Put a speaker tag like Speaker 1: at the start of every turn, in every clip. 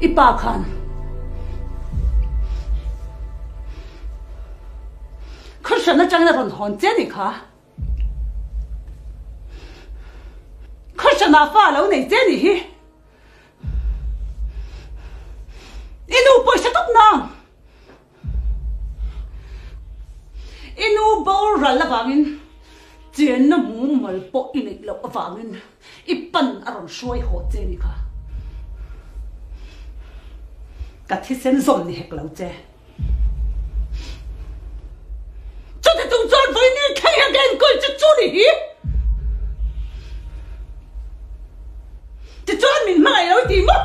Speaker 1: I pa khan Khawhran atangin a rawn hawn che ni kha. Khawhranah fa a lo nei che ni hi. I nu pawisa tawp nang. I nu boral avangin chenna mumal pawh i neih loh avangin i pan a rawn hruai haw che ni kha. Ka thisen zawm ni hek lo che. Chuti chung chuan vawiin thleng hian ka enkawl che chu ni hi. Tichuan min hmangaih lo i ti maw?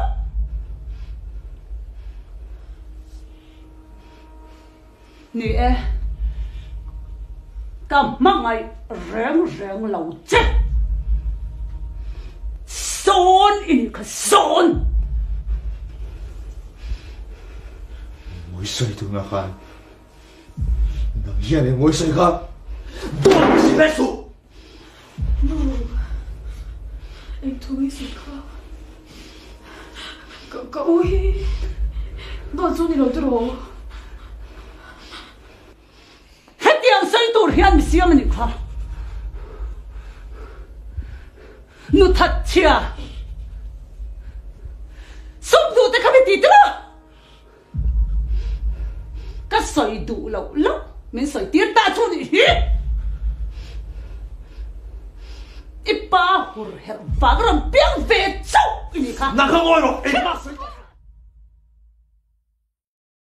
Speaker 1: Ni e, ka hmangaih reng reng lo che. Sawn i nih kha sawn!
Speaker 2: Ngawi sawi tunah khan nang hian e ngawi sawi kha dawt ka si ve suh!
Speaker 3: Nu, eng thu i sawi kha? Ka ka u hi dawt chu ni lo tiraw?
Speaker 1: Hetiang sawi tur hian mi siam a nih kha. Nu that chhia sum duh te kha mi ti tiraw? Ka sawi duh loh loh min sawi tir ta chu nih hi. I pa hur herh vang rawn piang ve chauh i nih kha.
Speaker 2: Nang kha ngawi rawh, engmah sawi.